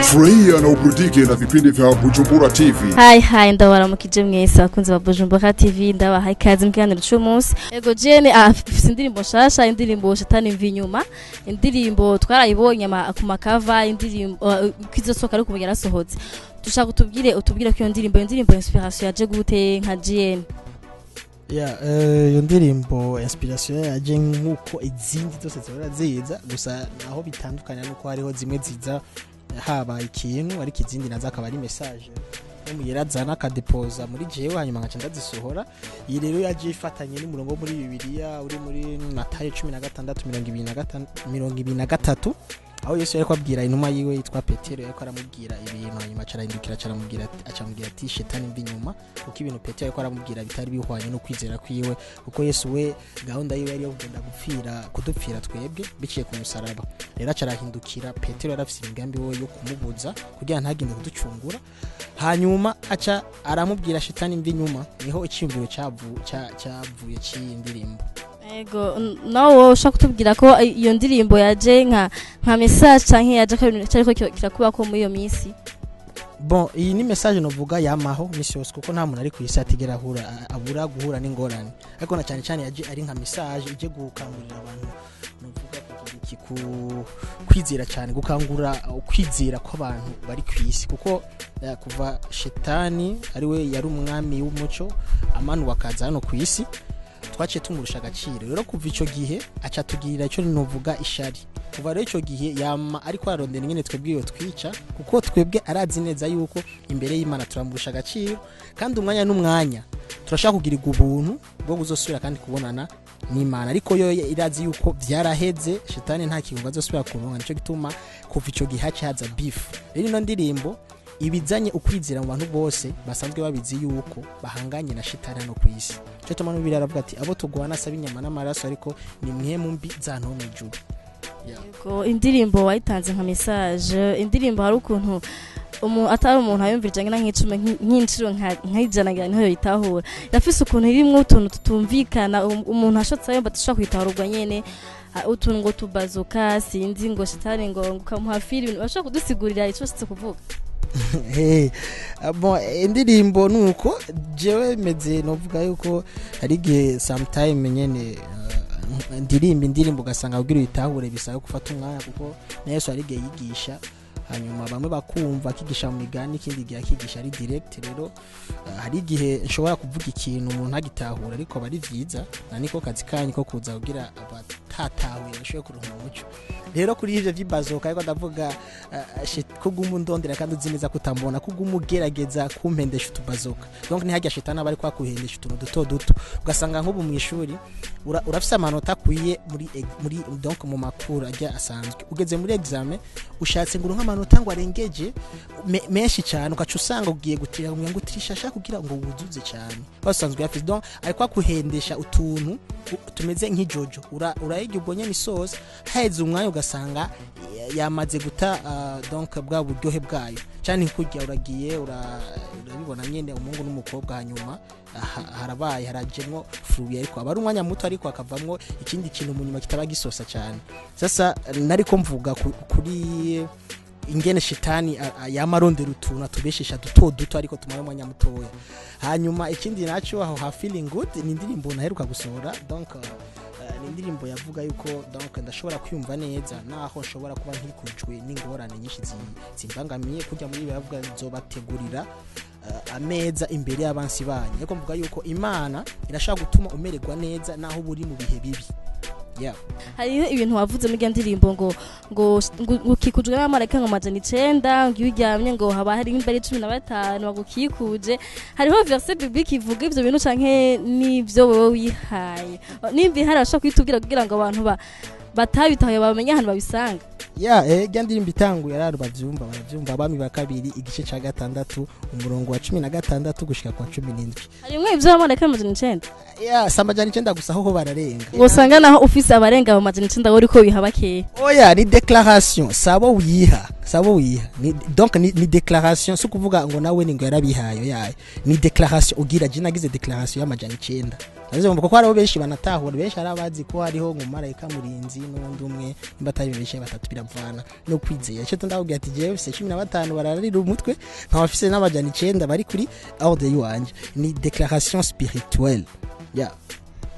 Furahia na uburudike na vipindi vya Bujumbura TV. Hi hi, ndabaramukije mwese abakunzi ba Bujumbura TV, ndabahaye ikaze mu kiganiro c'umunsi. Ego Jene afise indirimbo nshasha, indirimbo Shetani mva inyuma, indirimbo twarayibonye ku makava, indirimbo kizosohoka ariko ubu yarasohotse. Dushaka utubwire, utubwire ko iyo ndirimbo inspiration yaje gute nka GN? Yeah, iyo ndirimbo inspiration yaje nk'uko izindi zose zihora ziza, gusa naho bitandukanye nuko hariho zimwe ziza haba ikintu, ariko izindi nazo akaba ari message muyerazana akadepoza muri jewe, hanyuma nkaca ndazisohora. Iyi rero yaje ifatanye n'umurongo wo muri Bibiliya uri muri Matayo 16 25, 23, aho Yesu yariko abwira intumwa yiwe yitwa Petero. Yariko aramubwira ibintu, hanyuma aca arahindukira, aca aramubwira ati: "Shetani, mva inyuma," kuko ibintu Petero yariko aramubwira bitari bihwanye no kwizera kwiwe, kuko Yesu we gahunda yiwe yari iyo kugenda gupfira, kudupfira twebwe biciye ku musaraba. Rero aca arahindukira. Petero yari afise imigambi we yo kumubuza kugira ntagende kuducungura, hanyuma aca aramubwira: "Shetani, mva inyuma." Niho icyiyumviro cyavuye cy'iyi ndirimbo. Ego, nawe wowe ushaka kutubwira ko iyo ndirimbo yaje nka message canke yaje ko ibintu cyariko kirakuba ko muri iyo minsi? Bon, iyi ni message novuga yamaho misi yose, kuko nta muntu ari ku isi atigera ahura, abura guhura n'ingorane, ariko na cyane cyane yaje ari nka message ije gukangurira abantu, novuga kugira iki, ku kwizera cyane, gukangura ukwizera kw'abantu bari ku isi, kuko kuva Shetani ari we yari umwami w'umuco amanuwe akaza hano ku isi, twaciye tumurusha agaciro. Rero kuva ico gihe aca tugirira icyo novuga ishari. Kuva rero ico gihe yama ariko arondera ingene twebwe iyo twica, kuko twebwe arazi neza yuko imbere y'Imana turamurusha agaciro, kandi umwanya n'umwanya turashaka kugirirwa ubuntu bwo kuzosubira kandi kubonana n'Imana, ariko yo irazi yuko vyaraheze, Shetani nta kintu azosubira kuronka. Nico gituma kuva ico gihe haca haza beef. Rero ino ndirimbo ibizanye ukwizera mu bantu bose basanzwe babizi yuko bahanganye na Shetani hano ku isi. Cyo tuma n'ubiri aravuga ati: "Abo tugwana saba inyama n'amaraso, ariko ni mpwemu mbi z'ahantu ho mw'ijuru." Yeah. Yego, indirimbo wayitanze nka message. Indirimbo hari ukuntu atari umuntu ayumvirije nk'icumi, nk'incuro nk'ijana ngira niho yoyitahura. Irafise ukuntu irimwo utuntu tutumvikana, umuntu ashotse ayumva adashobora kuyitahura nyene. Utuntu ngo tubazuka, sinzi, ngo Shetani ngo ukamuha fili, ibintu bashobora kudusigurira ico bashitse kuvuga. Hey, bon, indirimbo nuko jewe meze, novuga yuko hari igihe sometime nyene ndirimba indirimbo ugasanga kugira uyitahure bisaba gufata umwanya, kuko na Yesu hari igihe yigisha hanyuma bamwe bakumva akigisha mu migani, ikindi gihe akigisha ari direct. Rero hari igihe nshobora kuvuga ikintu umuntu agitahura, ariko aba ari vyiza na niko kazi kanyu ko kuza kugira abatatahuye bashobore kuronka umuco. Rero kuri ivyo vy'ibazoka ariko ndavuga kuguma undondera kandi uzi neza ko utambona, kuguma ugerageza kumpendesha utubazoka, donc ntihajya Shetani aba ariko akuhendesha utuntu duto duto, ugasanga nk'ubu mu ishuri urafise amanota akwiye muri donc mu makuru ajya asanzwe, ugeze muri examen ushatse ngo uronke amanota ngo arengeje menshi cyane, ugaca usanga ugiye gutira ngo utirishasha kugira ngo wuzuze cyane basanzwe yafise. Donc ariko akuhendesha utuntu tumeze nk'ijojo, urayiga ubwo nyene isoza, haheze umwanya ugasanga yamaze guta donc bwa buryohe bwayo cyane. Kurya uragiye urabibona nyene umuhungu n'umukobwa, hanyuma harabaye harajemwo fruit, ariko aba ari umwanya muto, ariko hakavamwo ikindi kintu mu nyuma kitaba gisosa cyane. Sasa nariko mvuga kuri ingene Shitani yama arondera utuntu atubeshesha duto duto, ariko tumara umwanya mutoya. Hanyuma ikindi naco aho ha Feeling Good ni indirimbo naheruka gusohora. Donc ni indirimbo yavuga yuko donc ndashobora kwiyumva neza naho nshobora kuba nkikujwe n'ingorane nyinshi zimbangamiye. Kujya muri baravuga nzobategurira ameza imbere y'abansi banyu, ariko mvuga yuko Imana irashobora gutuma umererwa neza naho uba uri mu bihe bibi, yeah. Hariho ibintu wavuze muri iyo ndirimbo ngo ukikujwe n'abamarayika ngo 900, ngo iyo uryamye ngo haba hari imbere 15 bagukikuje. Hariho verset biblique ivuga ivyo bintu canke n'ivyo wewe wihaye? Nimba ihari, bashobora kuyitubwira kugira ngo abantu batabitahuye bamenye ahantu babisanga. Ya, rya ndirimbo itanguye araro bavyumva, baravyumva. Abami ba kabiri igice ca gatandatu, umurongo wa 16 gushika kwa 17. Harimwo ivyo abamarayika 900? Ya, si 900 gusa, hoho bararenga. Usanga naho ufise abarenga abo 900 wowe uriko wiha bakeya. Oya, ni déclaration, sabo wiha. Sabo wiha ni, donc ni déclaration, si kuvuga ngo nawe ni ngo yarabihaye yaye, ni déclaration ugira. Je nagize déclaration y'amajana 9. Nazo kuko hariho benshi banatahura, benshi hari abazi ko hariho ngo marayika murinzi n'undi umwe, nimba atari benshi batatu, biravana no kwizera. Icyo ndababwira ati jewe mfise 15 bararira umutwe, nkaba mfise n'amajana 9 bari kuri ordre yiwanje. Ni déclaration spirituelle, yeah.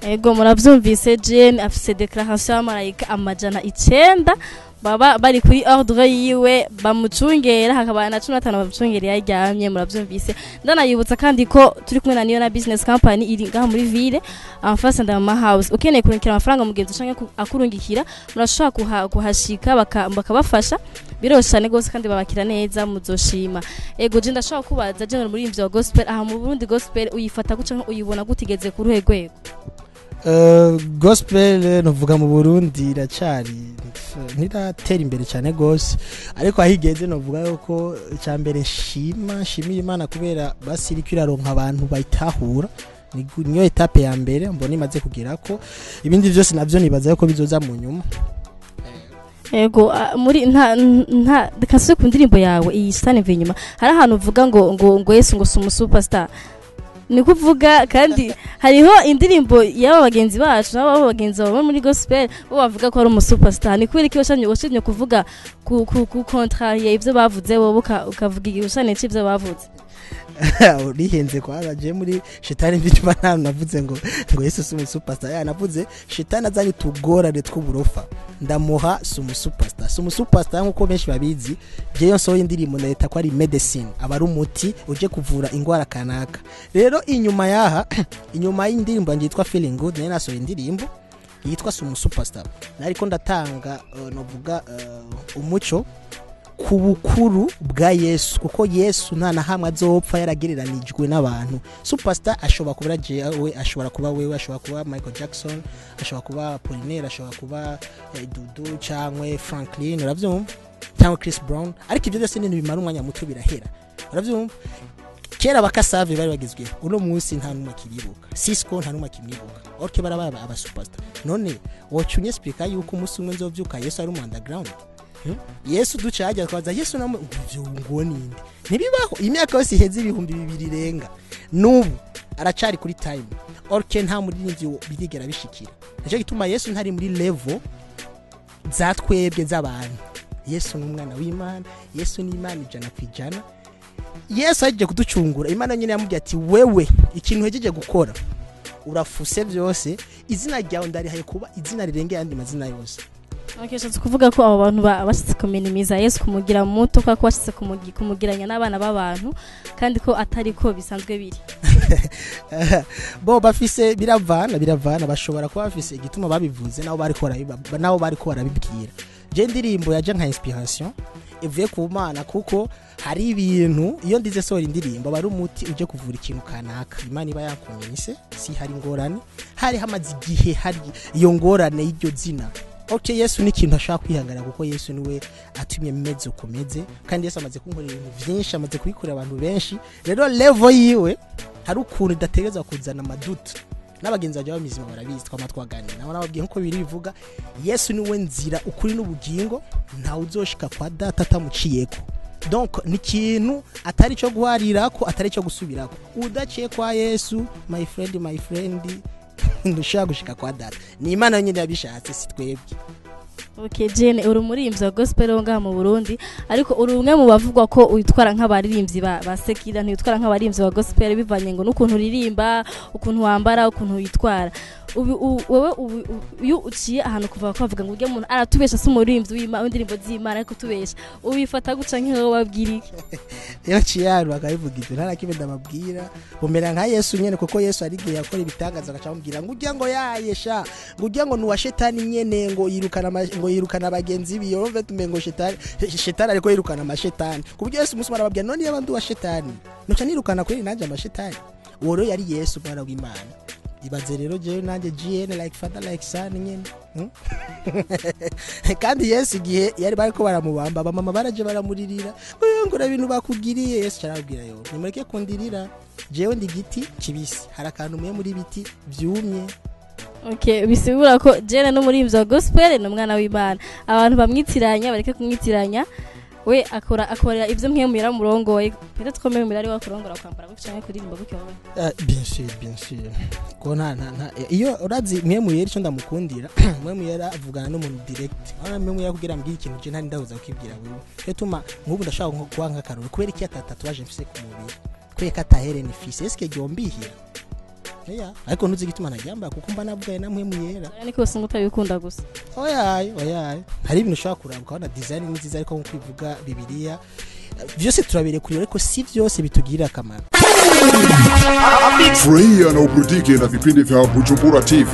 Ego, muravyumvise, Jane afise déclaration y'amarayika 900 baba bari kuri ordre yiwe bamucungera, hakaba na 15 bamucungera iyo aryamye. Muravyumvise. Ndanayibutsa kandi ko turi kumwe na Niyona Business Company iri ngaha muri ville, en face ya Mama House. Ukeneye kurungikira amafaranga mugenzi canke akurungikira, murashobora kuhashika bakabafasha. Biroroshye cyane gose kandi babakira neza, muzoshima. Ego, je ndashobora kubaza, je muri wa gospel aha mu Burundi, gospel uyifata gute canke uyibona gute, igeze ku ruhe rwego? Gospel novuga mu Burundi iracari, ntiratera imbere cyane gose, ariko aho igeze novuga yuko icya mbere nshimira Imana kubera basi iriko iraronka abantu bayitahura. Niyo étape ya mbere mbona imaze kugerako. Ibindi byose navyo nibaza yuko bizoza mu nyuma. Ego, muri nta reka nsubire ku ndirimbo yawe iyi Sitani mvuye inyuma. Hari ahantu uvuga ngo Yesu ngo si umusuperstar, ni kuvuga kandi hariho indirimbo y'aba bagenzi bacu n'aba bagenzi bawe muri gospel bo bavuga ko ari umusuperstar. Ni kubera iki washimye kuvuga ku contrarier ivyo bavuze, wowe ukavuga igishushanyo c'ivyo bavuze? Urihenze kwa je muri Shetani mvinyuma nta navuze ngo Yesu si umusuperstar. Ya, navuze Shetani azanye utugorane tw'uburofa, ndamuha si umusuperstar. Si umusuperstar nkuko benshi babizi. Jewe nsohoye indirimbo ndahita ko ari medicine, aba ari umuti uje kuvura ingwara kanaka. Rero inyuma yaha, inyuma y'indirimbo yanjye yitwa Feeling Good, nari nasohoye indirimbo yitwa si umusuperstar, nariko ndatanga novuga umuco ku bukuru bwa Yesu, kuko Yesu nta na hamwe azopfa yaragereranijwe n'abantu. Superstar ashobora kuba jewe, ashobora kuba wewe, ashobora kuba Michael Jackson, ashobora kuba Apollinaire, ashobora kuba Dudu cyangwa Franklin, uravyumva, cyangwa Chris Brown, ariko ibyo byose ni ibintu bimara umwanya muto birahera, uravyumva. Kera bakasave bari bagezweho, uno munsi nta numwe akiribuka. Cisco nta numwe akimwibuka, orke barabaye aba superstar. None woca unyesplika yuko umunsi umwe nzovyuka Yesu ari mu underground? Yesu duca hajya twaza Yesu namwe ivyo ngo ninde? Ntibibaho. Imyaka yose iheze, 2000 irenga, n'ubu aracari kuri time, orke nta muririmbyi birigera bishikira. Nicyo gituma Yesu ntari muri level za twebwe z'abantu. Yesu ni umwana w'Imana, Yesu ni Imana 100%. Yesu agiye kuducungura, Imana nyine yamubwiye ati: "Wewe ikintu uhejeje gukora urafuse byose, izina ryawe ndarihaye kuba izina rirengeye ayandi mazina yose." Okay, ushatse kuvuga ko abo bantu bashatse kuminimiza Yesu, kumugira muto, kubera ko bashatse kumugiranya n'abana b'abantu, kandi ko atari ko bisanzwe biri. Bo bafise, biravana, bashobora kuba bafise igituma babivuze, nabo bariko barabibwira. Je indirimbo yaje nka inspiration ivuye ku Mana, kuko hari ibintu iyo ndize sohora indirimbo aba ari umuti uje kuvura ikintu kanaka Imana iba yakumise. Si hari ingorane, hari hamaze igihe hari iyo ngorane y'iryo zina. Okay, Yesu ni ikintu ashaka kwihangana, kuko Yesu niwe atumye meze uko meze, kandi Yesu amaze kunkorera ibintu vyinshi, amaze kubikorera abantu benshi. Rero level yiwe hari ukuntu idategerezwa kuzana amaduta. N'abagenzi bajya bamizima barabizi, twama twaganira nabo, nababwiye nkuko biri bivuga: Yesu niwe nzira, ukuri n'ubugingo, ntawe uzoshika kwa Data atamuciyeko. Donc ni ikintu atari cyo guharirako, atari cyo gusubirako. Udaciye kwa Yesu, my friend, my friend, ntushobora gushika kwa Data. Ni Imana nyine yabishatse, si twebwe. Okay, Jane, uri umuririmbyi wa gospel wo ngaha mu Burundi, ariko uri umwe mu bavugwa ko witwara nk'abaririmbyi ba secular, ntiwitwara nk'abaririmbyi ba gospel, bivanye ngo n'ukuntu uririmba, ukuntu wambara, ukuntu witwara. Wewe iyo uciye ahantu kuva ko bavuga ngo urya muntu aratubesha, si umuririmbyi w'indirimbo z'Imana, ariko tubesha, ubifata guca nk'iyo wabwira iki? Iyo nciye ahantu bakabivuga ibyo, nta na kimwe ndababwira. Bumera nka Yesu nyene, kuko Yesu hari igihe yakora ibitangaza agaca amubwira ngo urya ngo yayesha, ngo urya ngo ni uwa shetani nyene, ngo yirukana bagenzi biwe. Urumve tumengo shetani ariko yirukana amashetani, ku buryo Yesu umunsi umwe arababwira: "None yaba ndi uwa shetani, noca nirukana kuri nanjye amashetani?" Uwo rero yari Yesu umwana w'Imana. Ibaze rero jewe nanjye GN, like father like son nyene. Kandi Yesu igihe yari bariko baramubamba, abamama baraje baramuririra ngo ngo ibintu bakugiriye. Yesu arababwira: "Yo, nimureke kundirira, jewe ndi igiti kibisi, hari akantu muye muri biti vyumye." Okay, bisigura ko Jane n'umuririmbyi wa gospel ni umwana w'Imana. Abantu bamwitiranya bareke kumwitiranya. We akora akorera ivyo Mpwemu Yera murongoye. Peut-être ko Mpwemu Yera ari we akurongora kwambara gutya canke kuririmba gutya wowe. Bien sûr, bien sûr, ko nta iyo urazi Mpwemu Yera, icyo ndamukundira, Mpwemu Yera avugana n'umuntu direct. Urabona Mpwemu Yera kugira ambwire ikintu je ntari ndahuza kukibwira wewe. Cyo tuma nk'ubu ndashaka nko kuba nk'akarori, kubera iki ata tatouage mfise ku mubiri, kubera ko atahereni mfise, eske ryombihira? Oya, ariko ntuzi igituma ntaryambara, kuko mba navuganye na Mpwemu Yera. Oya, niko usanga utabikunda gusa. Oyaye, oyaye, hari ibintu ushobora kuraba ukabona design ni nziza, ariko nkuko ivuga Bibiliya, byose turabirekuriwe, ariko si byose bitugirira akamaro. Furahia na uburudike na vipindi vya Bujumbura TV.